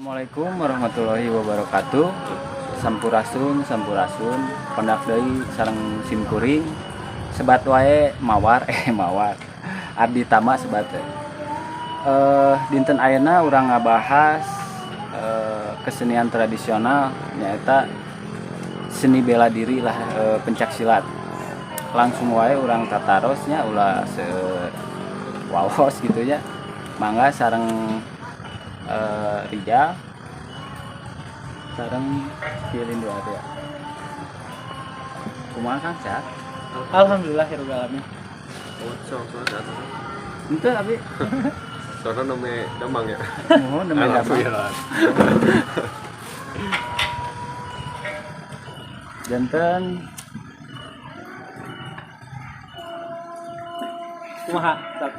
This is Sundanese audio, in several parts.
Assalamualaikum warahmatullahi wabarakatuh. Sampurasun, sampurasun. Pendak deui sareng simkuring. Sebat wae mawar, mawar. Abdi Tama sebat teh. Dinten ayeuna urang ngabahas kesenian tradisional, nyaeta seni bela diri lah, pencak silat. Langsung wae urang tataros nya, ulah seueur waos gitu nya. Mangga sareng Rijal sareng Kilin dua ya. Kumaha, Kang, sehat? Alhamdulillah ya alamin. Oh, sok sok sehat. Henteu abi. Soalnya namanya damang ya. Muhun nembe damang. Alhamdulillah. Janten Kumaha? Sok.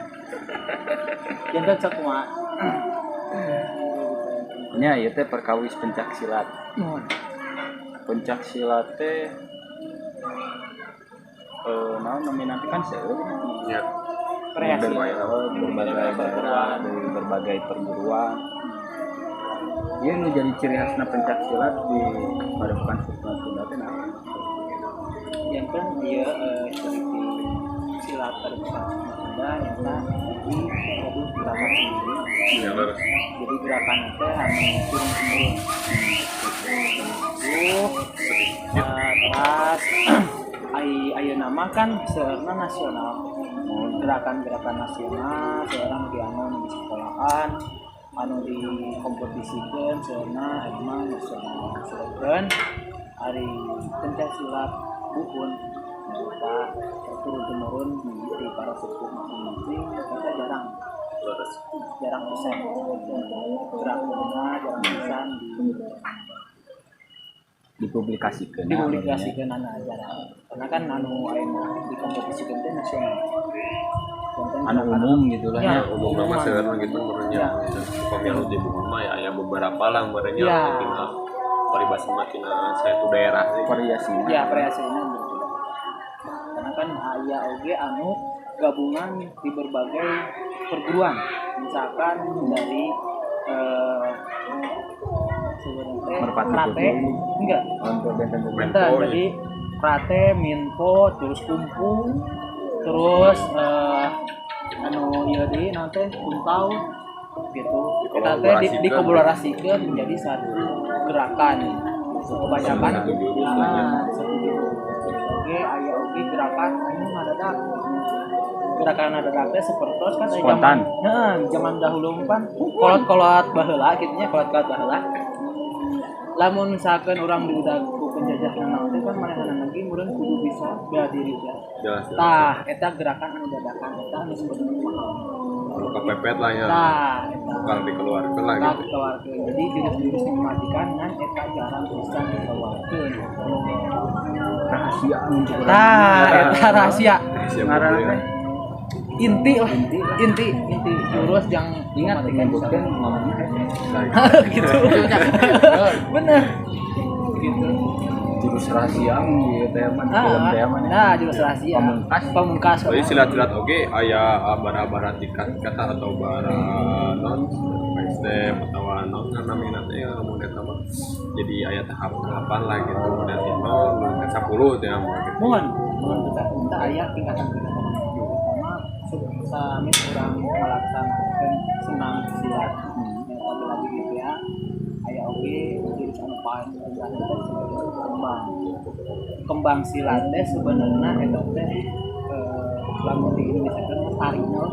Janten sok kumaha? Nya ieu teh perkawis pencak silat. Nuhun. Pencak silat teh naon namina teh, kan seueur. Ya. Kreasi. Berbagai daerah, dari berbagai perguruan. Ieu nu jadi ciri khasna pencak silat di Padepokan Sukma Sunda teh naon? Janten ieu ciri silat Padepokan Sukma Sunda nyata hiji gaduh gerakan sendiri. Ya, leres. Jadi gerakan teh anu turun temurun. Itu teras ai ayeuna mah kan seueurna nasional. Gerakan-gerakan nasional seorang diangon di sekolahan anu dikompetisikeun seueurna emang nasional. Sedangkan ari pencak silat buhun eta turun temurun di para sepuh masing-masing kita jarang Leres. Jarang pisan gerakanna, jarang pisan di Dipublikasikeun. Dipublikasikeun anu jarang, karena kan anu ayeuna dikompetisikeun teh nasional. Janten anu gerakan- umum gitu lah Ya. nya. Umum nama seueur gitu merenya. Ya. Upami anu di buhun mah ya aya beberapa lah merenya Ya. tina paribasa mah tina satu daerah sih. Variasinya. Ya, variasinya berbeda karena kan aya oge anu gabungan di berbagai perguruan, misalkan dari sebenarnya teh Merpati karate Putih. Enggak. Untuk benten. Minpo, Benten, ya. Jadi karate, minpo, terus kungfu, terus anu ieu deui naon teh, kuntau gitu. Eta teh Dikolaborasikeun. dikolaborasikeun menjadi satu gerakan. Kebanyakan Satu jurus lah ya. Ah, satu jurus. Oke, aya oge gerakan anu ngadadak. Gerakan ngadadak teh sepertos kan aya Spontan. Zaman, heeh, zaman dahulu kan kolot-kolot baheula kitu nya, kolot-kolot baheula. Lamun misalkan orang diudag ku penjajah naon teh kan manehna lagi meureun kudu bisa bela diri teh. Jelas, jelas. Tah, eta gerakan anu dadakan eta anu sebenarnya mahal. Anu kepepet lah ya. Tah, eta. Bakal dikeluarkan lah Tah gitu. dikeluarkeun. Jadi jurus-jurus yang mematikan kan eta jarang bisa dikeluarkeun. Rahasia untuk orang. Tah, eta rahasia. Siap Ngaranna ya. teh Inti lah, inti, inti, inti jurus yang ingat mematikan menyebutkan ngomongnya gitu. Bener. Gitu. Jurus rahasia gitu teh mah di film Ah, teh mah nya. nah, jurus rahasia. Pamungkas. Pamungkas. Jadi silat-silat oge aya abara-abara tingkat-tingkatan atau bara non by step atau non kan namina teh lamun eta mah jadi aya tahap-tahapan lah gitu, dari 0 ke 10 teh mah gitu. Mohon, mohon kita kita aya tingkatan-tingkatan. Pertama, sami urang melaksanakan senam silat. Yang bela diri gitu ya. Aya oge jurus anu paling rendah itu sebagai kembang. Kembang silat teh sebenarnya eta teh lamun di Indonesia kan mah tari no,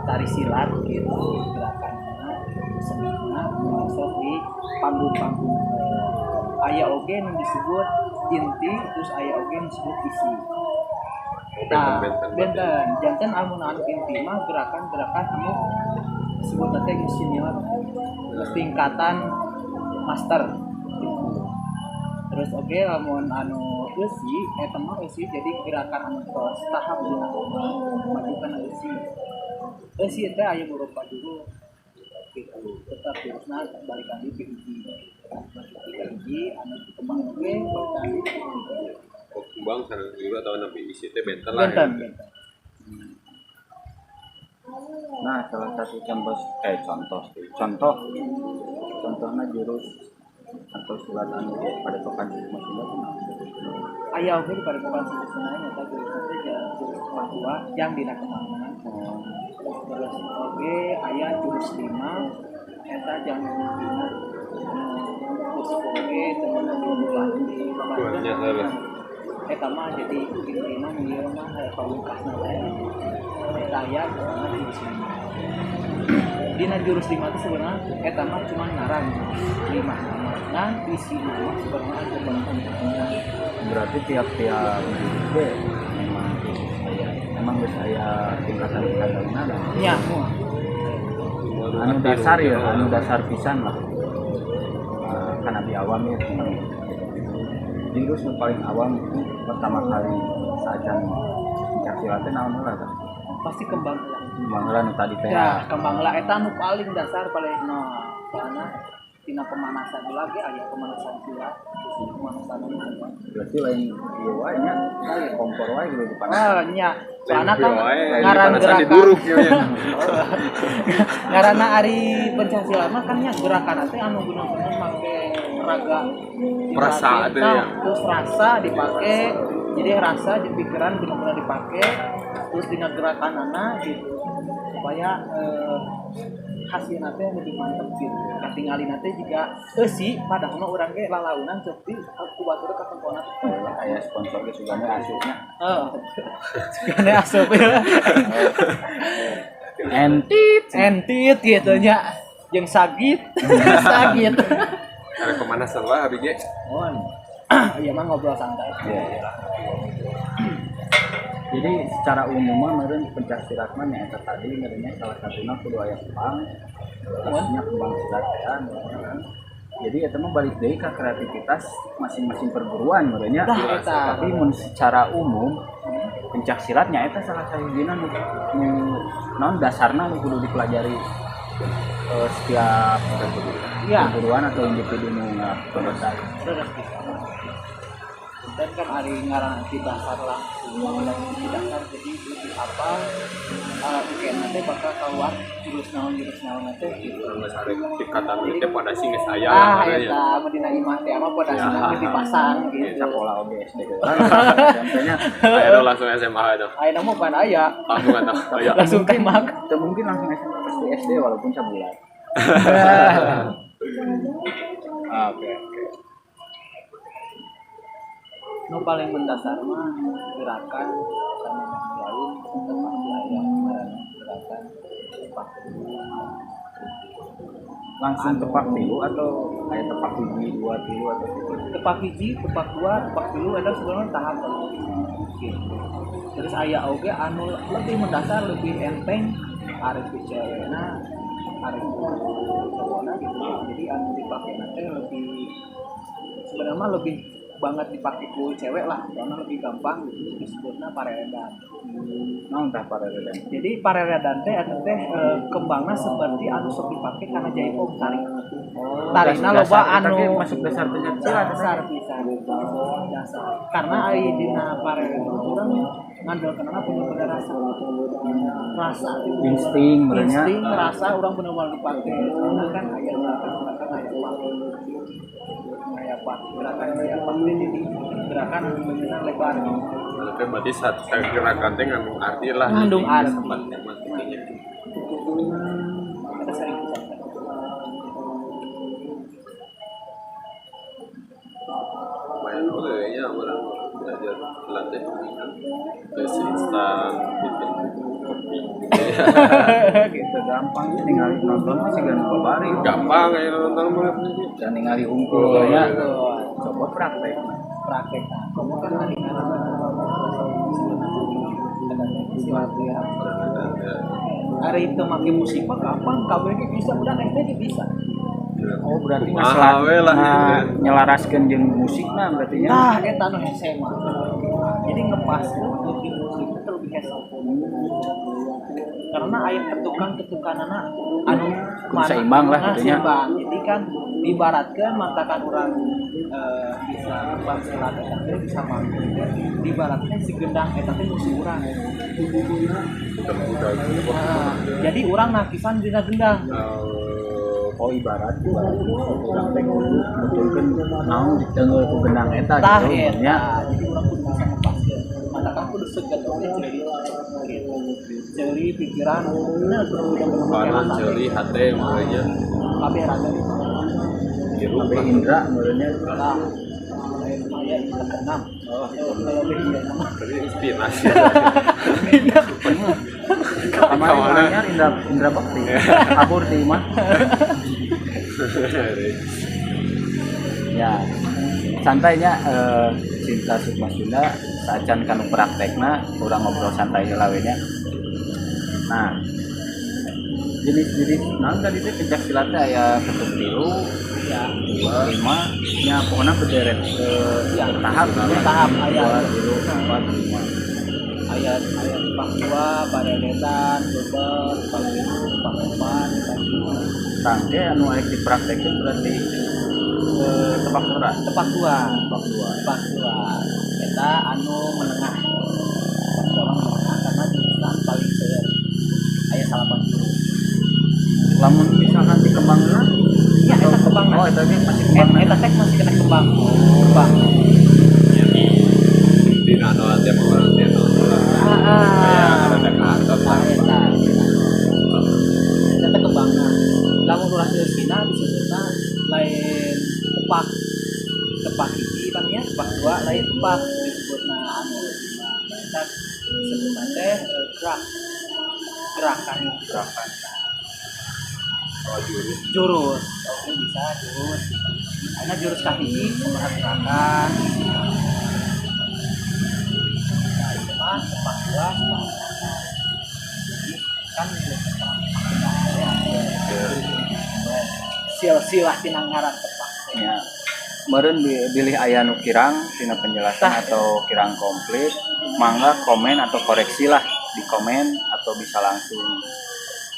tari silat gitu gerakanna, senina masuk di panggung-panggung. Aya oge nu disebut inti, terus aya oge nu disebut isi. Oh, Nah, benten-benten. Benten. Janten amun anu inti mah gerakan-gerakan anu disebut teh senior, terus tingkatan master gitu. Terus oke lamun anu eusi eta mah eusi, jadi gerakan anu tos tahap dina maju kana eusi. Eusi teh aya beberapa jurus gitu, tetap jurusna balikan deui ke hiji, maju ke hiji anu kembang oge balikan deui ke hiji. Oh, kembang sareng juga atau nabi isi teh benten lah. Benten, ya. Benten. Nah, salah satu contoh, contoh sih. Contoh contohnya jurus atau silat anu padepokan Sukma Sunda kumaha? Aya oge di padepokan Sukma Sunda nyata jurus teh jurus kembang dua yang dina kembangan. Terus oge aya jurus 5 eta jang dina khusus oge temen di Banyak, eta mah jadi intina ieu mah pamungkasna teh eta aya jurus 5. Dina jurus 5 itu sebenarnya eta mah cuma ngaran jurus 5 nama. Nah, isi mah sebenarnya ada banyak. Berarti tiap-tiap jurus teh memang aya emang geus aya tingkatan-tingkatanna lah. Nya, Anu dasar ya, anu dasar pisan lah. Kan abdi awam ya tentang jurus nu paling awam itu pertama kali saacan pencak silat teh naon heula tah? Pasti kembang heula. Kembang heula nu tadi teh. Ya, kembang heula eta nu paling dasar paling nah, soalna tina pemanasan heula ge aya pemanasan silat, pemanasan anu. Berarti lain ieu wae nya, kompor wae gitu dipanas. Oh, nya. Soalna kan ngaran gerakan diduruk ieu nya. Ngaranna ari pencak silat mah kan nya gerakan teh anu bener-bener make raga perasa teh ya. Terus rasa dipake, jadi rasa di pikiran bener-bener dipake, terus dina gerakanana gitu supaya hasilna teh lebih mantep gitu. Katingalina teh juga eusi padahal mah urang ge lalaunan cepi ku batur ka tempona. Aya sponsor ge sugana asupna. Heeh. Sugana asup ya. Entit entit gitu nya. Jeung sagit. Sagit. Ada pemanasan lah abi ge. Mohon. Iya mah ngobrol santai. Iya. Jadi secara umum mah meureun pencak silat mah nya eta tadi meureunnya salah satuna kudu aya kembang. Maksudnya kembang silat ya. Jadi eta mah balik deui ka kreativitas masing-masing perguruan meureunnya. Tapi mun secara umum pencak silat nya eta salah sahijina nu naon dasarna nu kudu dipelajari setiap perguruan atau individu nu ngalakukeun. Dan kan ari ngaran di dasar langsung di dasar jadi lebih apa mungkin nanti bakal keluar jurus naon teh gitu. Geus ari tingkatan teh pondasi geus aya lah eta mah dina imah teh mah pondasina geus dipasang gitu. Sekolah oge SD sampainya aya langsung SMA itu. Ayeuna mah pan aya. Langsung atuh aya. Langsung tembak. Teu mungkin langsung SMA pasti SD walaupun sabulan. Oke. Nu paling mendasar mah gerakan sama yang lain tetap pasti aya gerakan tepak langsung tepak tilu atau aya tepak hiji dua tilu atau gitu. Tepak hiji, tepak dua, tepak tilu eta sebenarnya tahap gitu. Terus aya oge anu lebih mendasar lebih enteng arek cewekna arek cowokna gitu. Jadi anu dipakena teh lebih sebenarnya lebih banget dipakai ku cewek lah karena lebih gampang gitu disebutna pareredan. Naon tah pareredan? Jadi pareredan teh eta teh kembangna seperti anu sok dipake kana jaipong tarik. Oh, tarikna loba anu masuk dasar pencak silat dasar pisan. Dasar. Karena ari dina pareredan urang ngandelkeunana bener-bener rasa. Rasa insting merenya. Insting rasa urang bener-bener dipake. Soalna kan aya gerakan aya pak gerakan aya pak jadi gerakan bener-bener lebar. Berarti berarti saat gerakan teh ngandung arti lah. Ngandung arti. Kita sering bisa. Lumayan boleh ya orang belajar silat teh terus instan bikin kopi gitu gampang sih ningali nonton masih gak babari gampang kayak nonton boleh dan ningali unggul ya coba praktek kamu kan hari silat ya hari itu make musik mah gampang kabeh ge bisa udah SD ge bisa. Oh berarti nyelaraskeun jeung musikna berarti nya. Tah eta nu hese mah. Jadi ngepaskeun lebih musik teh lebih hese. Karena aya ketukan-ketukanana anu seimbang lah gitu nya. Seimbang. Jadi kan dibaratkeun mantakan urang bisa kembang silat eta teh bisa manggung. Dibaratkeun si gendang eta teh musik urang. Nah, jadi urang nakisan dina gendang. Oh, ibarat ibarat urang teh kudu nuturkeun naon diteunggeul ku gendang eta tah gitu eta nya. Jadi urang kudu bisa ngepaskeun, matakan kudu seget oge ceuli gitu, ceuli pikiran bener kudu Banan ceuli hate makanya kabeh raga itu. Hirup Kabeh lah. indra meureunnya. Tah, lain mah ya indra keenam. Oh, kalau lebih indra enam. Tapi inspirasi. Kamari mah indra indra bakti kabur di imah. Ya, santainya cinta Sukma Sunda saacan kanu praktekna urang ngobrol santai heula we nya. Nah, jenis-jenis naon tadi teh pencak silat teh aya ketuk tilu, Ya, lima, nya pokoknya berderet ke Ya, bertahap nya. bertahap, aya. Dua, tilu, empat, lima. Ayat ayat tepak dua, pareretan, beber, tepak tilu, tepak empat, tepak lima. Tangke anu arek dipraktekkeun berarti tepak seberapa? Tepak dua. Tepak dua. Tepak dua eta anu menengah. Tepak dua mah menengah karena jurusan paling seueur aya salapan jurus. Lamun misalkan dikembangna? Ya, eta kembangna. Oh, eta ge masih kembangna. Eta teh masih kena kembang kembang. Di nano teh mah urang teh nano lah. Kayak ada kehantam lah. Nah, eta eta teh kembangna. Lamun ulah leusina disebutna lain tepak tepak hiji kan nya, tepak dua lain tepak disebutna anu leusina eta disebutna teh gerak gerakan Gerakan. Oh, jurus. Jurus, oke, bisa jurus. Karena jurus kahiji sabaraha gerakan. Nah, itu mah tepak dua sabaraha gerakan. Jadi kan tepak ya, silsilah tina ngaran tepak. Ya. Meureun bilih aya nu kirang tina penjelasan Tah. Atau kirang komplit, mangga komen atau koreksi lah di komen atau bisa langsung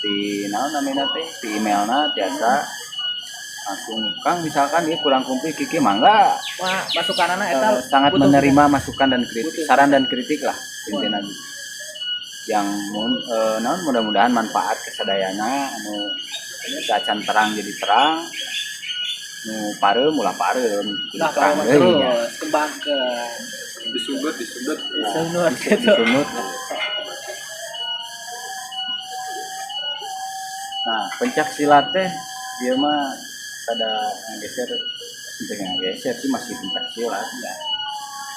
di naon namanya teh di emailna tiasa langsung. Kang, misalkan dia kurang komplit kiki, mangga. Wah, masukanana eta sangat butuh. Menerima masukan dan kritik, Butuh. Saran dan kritik lah intinya gitu. Yang naon mudah-mudahan manfaat kesadayana, anu acan terang jadi terang, nu pareum ulah pareum Nah, terang kalau deui nya. terus kembangkeun. Disundut, disundut. Sunut gitu. Disunut. Nah, pencak silat teh dia mah pada ngegeser, untuk ngegeser sih masih pencak silat ya.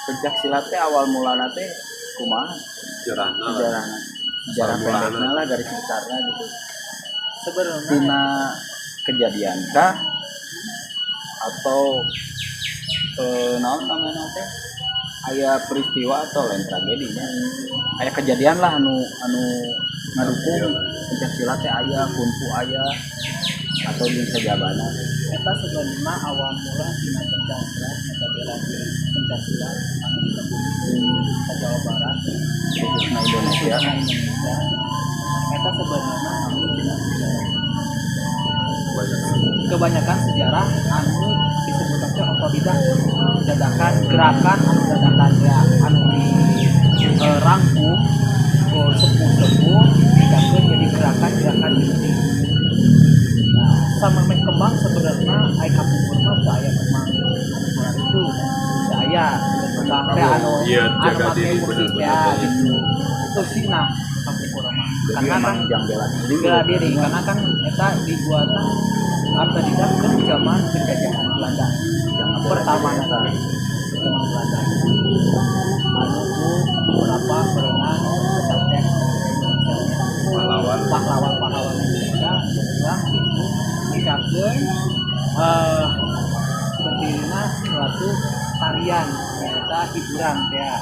Pencak silat teh awal mulana teh kumaha? Sejarahna lah. Sejarahna, sejarah Asal mulana. pendekna lah, garis besarnya gitu. Sebenarnya Tina kejadian kah atau naon namanya teh aya peristiwa atau lain tragedinya, aya kejadian lah anu anu ngadukung pencak silat teh aya, kungfu aya atau jeung sajabana. Eta sebenarnya awal mula tina pencak silat eta bela diri pencak silat anu dikebumi di Jawa Barat, khususnya Indonesia. Khususnya Indonesia, eta sebenarnya anu tina sejarah. Kebanyakan. Kebanyakan sejarah anu disebut teh otodidak, dadakan gerakan anu dadakan ya, anu di rangkum ku sepuh-sepuh dikakeun jadi gerakan-gerakan inti. Nah, sama meh kembang sebenarnya ai kapungkur mah teu aya kembang anu bulan itu teu aya kembang teh anu Iya, anu jaga make diri musik bener-bener ya teh. Gitu itu sih. Nah, kapungkur mah Jadi karena emang kan jang bela diri. Bela diri karena kan eta dibuatna otodidak ke zaman penjajahan Belanda. Jang bela Pertama diri eta. nanti zaman Belanda anu ku beberapa berenang pesantren Indonesia, Pahlawan. Pahlawan pahlawan Indonesia berjuang gitu dikakeun berdirinya suatu tarian nyata hiburan ya,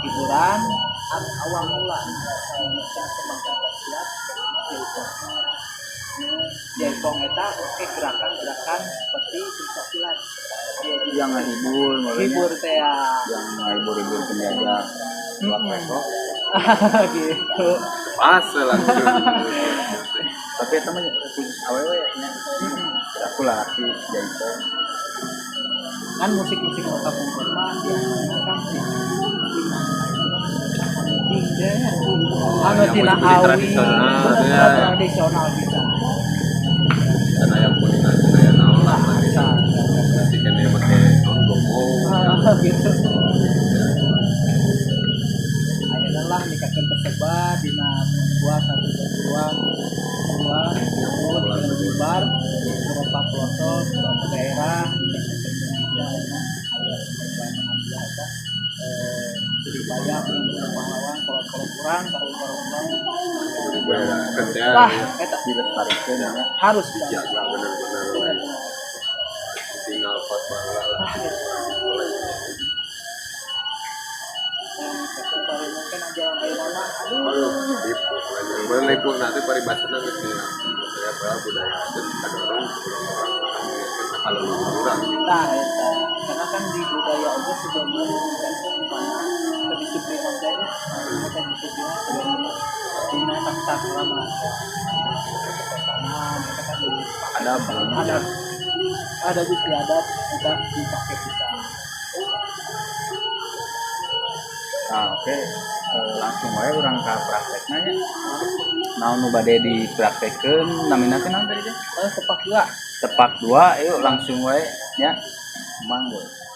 hiburan anu awal mula kembang pencak silat Jaipong. Jaipong eta oke gerakan-gerakan seperti pencak silat. Yang ngahibur makanya. Hibur teh ya. Yang ngahibur-hibur penjajah. Wah, Gitu. Pas langsung. Tapi itu mah khusus awewe nya, aku laki jaipong. Kan musik-musik nu kapungkur mah biasanya kan anu Yang tina musik-musik awi tradisional, bener, ya. tradisional bisa. Dan aya pun Dilestarikan teh. Lah, eta Dilestarikan ya. Harus Dijaga bener-bener. Tinggal pot baheula lah. Ah, gitu. Mulai. Mungkin ajaran ayeuna mah, aduh. Aduh, ripuh aja. Bener ripuh nanti paribasana geus di budaya baheula, budaya itu kadorong orang-orang akan mengingatkan kalau urang gitu. Nah, eta. Karena kan di budaya oge sebelumnya kan mana kedisiplinan teh nya, mereka disiplin sebelumnya dina tak lama. Kesopanan, mereka kan dipakai. Ada Ada ada istiadat kita dipakai pisan. Nah, oke. Langsung wae urang ka praktekna nya. Naon nu bade dipraktekkeun, namina teh naon tadi teh? Oh, tepak dua. Tepak dua, yuk langsung wae nya. Mangga.